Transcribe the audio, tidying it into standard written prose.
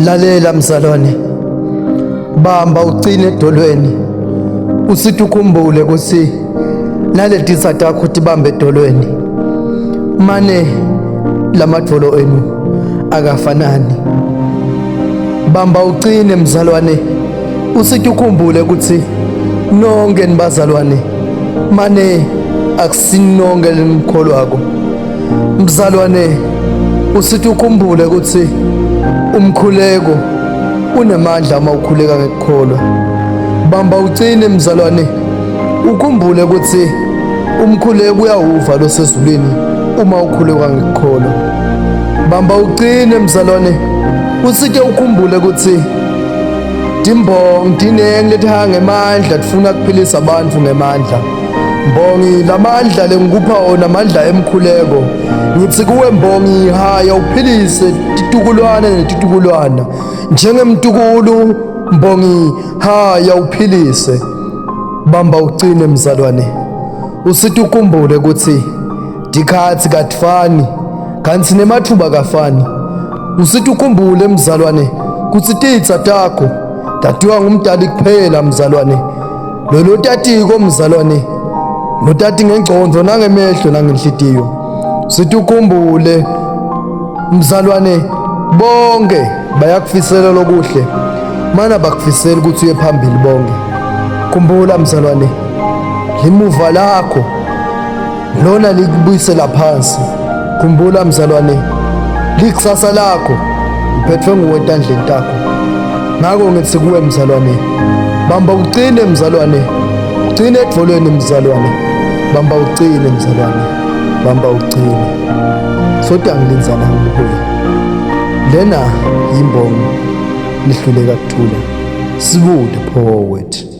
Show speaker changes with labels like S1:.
S1: Lalela mzalwane, bamba ucine edolweni, usithi ukhumbule ukuthi naletisa takho tibambe edolweni. Mane lamadvolo enu akafanani. Bamba ucine mzalwane, usithi ukhumbule ukuthi nonke nibazalwane, mane akusinonke lemkholwako. Mzalwane, usithi ukhumbule ukuthi umkhuleko unemandla uma ukhuleka ngekukholwa. Bamba ucine mzalwane, ukhumbule ukuthi umkhuleko uyawuva losezulwini uma ukhuleka ngekukholwa. Bamba ucine mzalwane, usike ukhumbule ukuthi timbongi tinengi letihanga ngemandla tifuna kuphilisa abantu ngemandla. Mbongi lamandla lengikupha wona amandla emkhuleko. Ngithi kuwe Mbongi haya uphilise titukulwana netitukulwana. Njengemtukulu Mbongi haya uphilise. Bamba ucine mzalwane. Usithi ukhumbule ukuthi dikhathi katifani kanti nemathuba kafani. Usithi ukhumbule mzalwane kuthi titsa takho tatiwa ngumdali kuphela mzalwane. Lolo tatiko mzalwane lotati ngengcondo nangemehlo nangenhlitiyo. Sithi ukhumbule mzalwane bonke bayakufisela lokuhle mana bakufisela ukuthi uye phambili bonke. Khumbula mzalwane limuva lakho lona likubuyisela phansi. Khumbula mzalwane likusasa lakho liphethwe nguwe etandleni takho. Ngakho ngithi kuwe mzalwane, bamba uqine mzalwane, uqine edvolweni mzalwane, bamba uqine mzalwane, bamba uqine. Soda ngilinzana ngibuya. Lena yimbongo lihluleka kuthula. Sibude poet.